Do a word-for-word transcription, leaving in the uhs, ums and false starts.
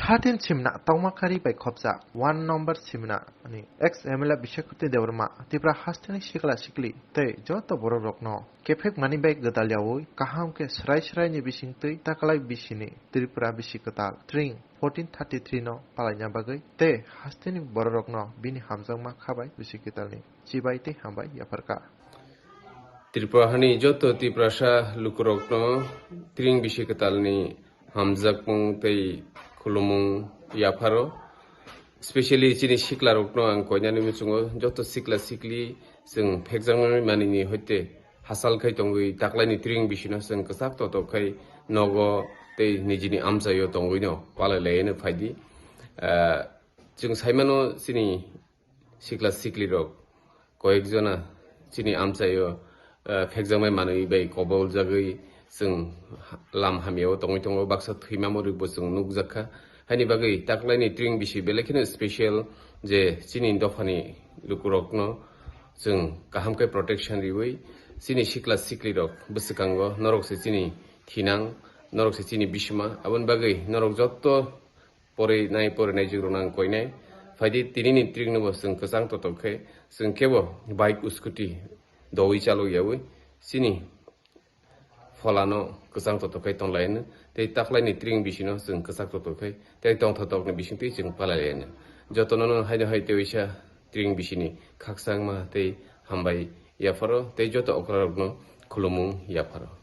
Hatin simna tongma kari bai khopjak one number simna ni ex M L A Bishakuti Debbarma Tipra hasteni sikla sikli tei joto borok rokno kephek mani bai gwdal yawi kaham khe srai srai ni bising twi taklai bisini Tripura bisi kwtal tring fourteen thirty three no palaina bagwi tei hasteni borok rokno bini hamjakma khabai bisi kwtal ni chibai tei hambai yapharkha. Tripura hani joto Tiprasa lukurokno tring bisi kwtal ni hamjakmung tei khulumung yapharo. Specially chini siklarokno ang koinani muchungo, joto sikla sikli chwng phekjaknai manini hoite hasal khai tongwi taklaini tring bisino chwng kwchak totok khai nogo tei nijini amchaio tongwino palai laiano phaidi. Ah, chwng saimano chini sikla siklirok koyekjona chini amchaio, eh, phekjaknai manwi bai koboljagwi chwng ha-, lam hamyao tongwi tongo, baksa thwima mwrwkbo chwng nukjakha. Haini bagwi taklaini tring bisi belai kheno special je chini dophani lukurokno chwng kaham khe protection riwi chini sikla siklirok bwswkango norok se chini thinang, norok se chini bisima, aboni bagwi norok jotto porinai porinai jwk rwna ang koinai. Phaidi tinini tring no bo chwng kwchang totok khe chwng kebo bike scooty dowi chalok yawi chini pholano kwchang totok khe tonglaino tei taklaini tring bisino chwng kwchak totok khe tei tongthotokni bisingtwi chwng palailaino. Jotono no haino hai teisa tring bisini khakchangma tei hambai yapharo tei joto okrarokno khulumung yapharo.